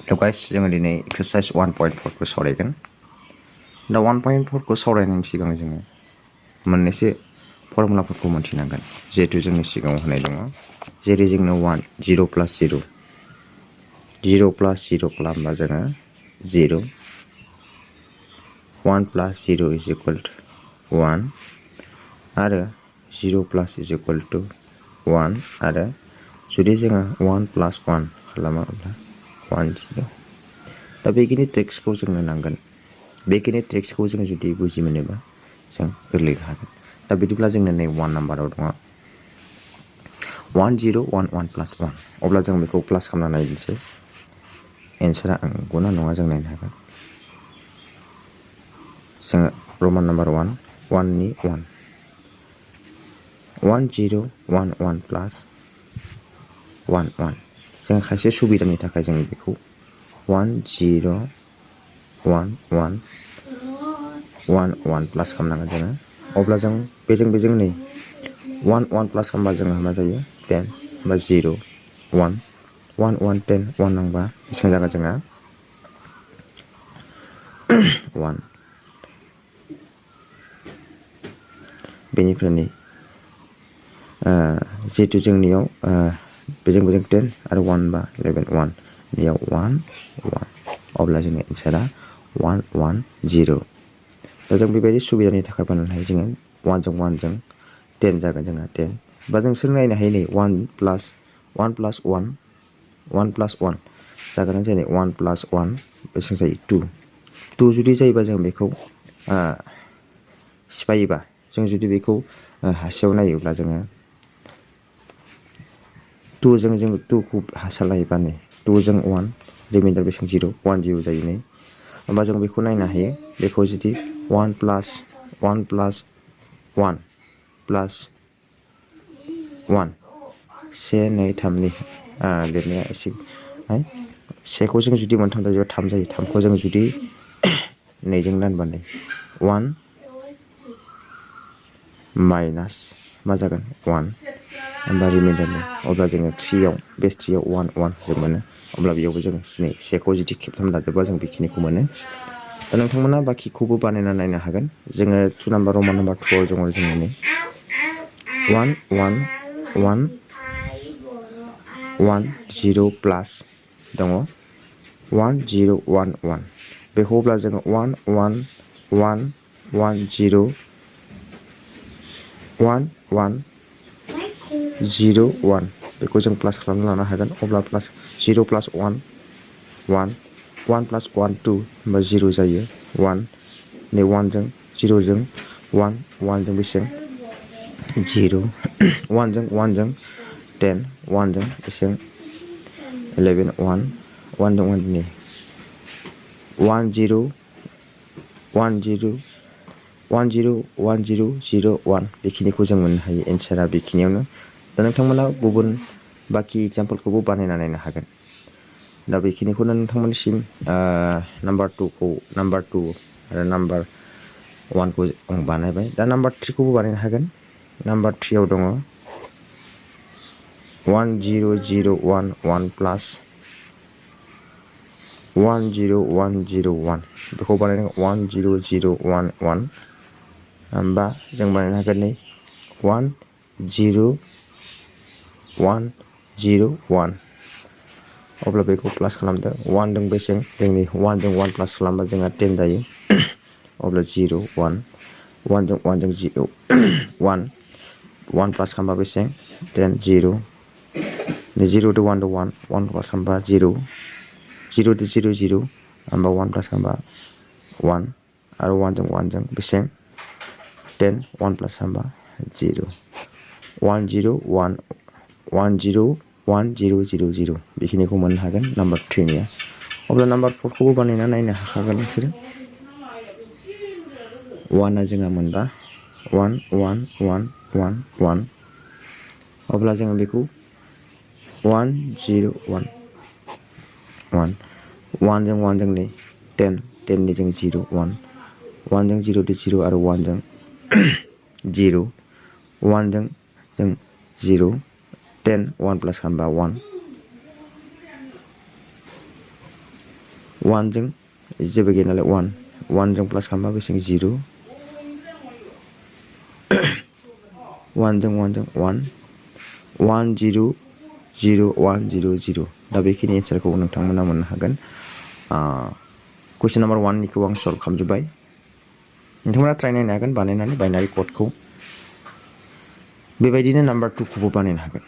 Hello guys, जोङो दिनै exercise 1.4 खौ सावरायगोन। दा 1.4 खौ सावरायनायनि सिगां जोङो मोननैसो फर्मुलाफोरखौ मोनथिनांगोन। जिहेतु जोंनि सिगाङाव होनाय दङ। जेरै जोंनो 0 + 0 0 + 0 खालामबा जोङो 0 1 + 0 = 1 आरो 0 + 1 आरो जुदि जोङो 1 + 1 खालामो अब्ला 1 0 दा बेखिनि ट्रिक्सखौ जोंनो नांगोन। बेखिनि ट्रिक्सखौ जों जुदि बुजि मोनोबा जों गोरलैनो हागोन। दा बिदिब्ला जोंनो नै 1 नाम्बाराव दङ 1 0 1 1 + 1 अब्ला जों बेखौ प्लास खालामना नायनोसै। एन्सारा नंगौना नङा जों नायनो हागोन। जोङो रमान नाम्बार 1 1 नि 1 1 0 1 1 + 1 1 जों खायसे सुबिदानि थाखाय जों बेखौ 1 0 1 1 1 1 प्लास खालामनांगोन जोङो। अब्ला जों बेजों नै 1 1 प्लास खालामबा जोंहा मा जायो 10 बा 0 1 1 1 10 1 नांबा बेसेबां जागोन जोंहा 1 बेनिफ्राय नै जिहेतु जोंनियाव बेजों 10 आरो 1 बा 11 1 बेयाव 1 1 अब्ला जोंनि एन्सारा 1 1 0 दा जों बेबायदि सुबिदानि थाखाय बानायनो हायो जोङो 1 जों 1 जों 10 जागोन जोंहा 10 बा जों नायनो हायो नै 1 + 1 + 1 1 + 1 जागोन जेरै 1 + 1 बेसेबां जायो 2 जुदि जायोबा जों बेखौ सिफायोबा जों जुदि बेखौ हासियाव नायोब्ला जोङो 2 जों 2 खौ हासार लायोबा नै 2 जों 1 रिमाइन्डार बेसेबां 0 1 0 जायो नै होमबा जों बेखौ नायनो हायो। बेखौ जुदि 1 + 1 + 1 + 1 1 2 3 नि लिरनाया एसे सेखौ जों जुदि मोनथाम जायोबा 3 जायो 3खौ जों जुदि नैजों दानबा नै 1 माइनास मा जागोन 1 होमबा रिमाइन्डार नै अब्ला जोङो 3आव बे 3आव 1 1 जों मोनो। अब्ला बेयावबो जों सेखौ जुदि खेबथाम दाजाबोबा जों बेखिनिखौ मोनो। दा नोंथांमोना बाखिखौबो बानायना नायनो हागोन। जोङो 2 नाम्बार रमान नाम्बार 2आव दङ जोंनि नै 1 1 1 1 0 प्लास दङ 1 0 1 1 बेखौ अब्ला जोङो 1 1 1 1 0 1 1 0 1 बेखौ जों प्लास खालामना लानो हागोन। अब्ला प्लास 0 + 1 1 1 + 1 2 होमबा 0 जायो 1 नै 1 जों 0 जों 1 1 जों बेसेबां 0 1 जों 1 जों 10 1 जों बेसेबां 11 1 1 जों 1 नै 1 0 1 0 1 0 1 0 0 1 बेखिनिखौ जों मोननो हायो। एन्सारा बेखिनियावनो। दा नोंथांमोना गुबुन बाखि एग्जाम्पलखौबो बानायना नायनो हागोन। दा बेखिनिखौनो नोंथांमोननिसिम नाम्बार 2 आरो नाम्बार 1 खौ आं बानायबाय। दा नाम्बार 3 खौबो बानायनो हागोन। नाम्बार 3आव दङ 1 0 0 1 1 प्लास 1 0 1 0 1 बेखौ बानायनो 1 0 0 1 1 होमबा जों बानायनो हागोन नै 1 0 1 0 1 अब्ला बेखौ प्लास खालामदो 1 जों बेसेबां जोंनि 1 जों 1 प्लास खालामबा जोंहा 10 जायो। अब्ला 0 1 1 जों 1 जों 0 1 1 प्लास खालामबा बेसेबां 10 0 0 दो 1 दो 1 1 प्लास खालामबा 0 0 दो 0 0 होमबा 1 प्लास खालामबा 1 आरो 1 जों बेसेबां 10 1 प्लास खालामबा 0 1 0 1 1 0 1 0 0 0 बेखिनिखौ मोननो हागोन नाम्बार 3निया। अब्ला नाम्बार 4खौबो बानायना नायनो हाखागोन नोंसोरो। 1आ जोंहा मोनबा 1 1 1 1 1 अब्ला जोङो बेखौ 1 0 1 1 1 जों 1 जों नै 10 10नि जों 0 1 1 जों 0 दो 0 आरो 1 जों 0 1 जों 0 10 1 प्लास खालामबा 1 1 जों जेबो गैया नालाय 1 1 जों प्लास खालामबा बेसेबां 0 1 जों 1 1 0 0 1 0 0 दा बेखिनि एन्सारखौ नोंथांमोना मोननो हागोन कुइसन नाम्बार 1 निखौ आं सल्भ खालामजोब्बाय नोंथांमोना ट्राइ नायनो हागोन बानायनानै बाइनारि क'डखौ बेबायदिनो नाम्बार 2 खौबो बानायनो हागोन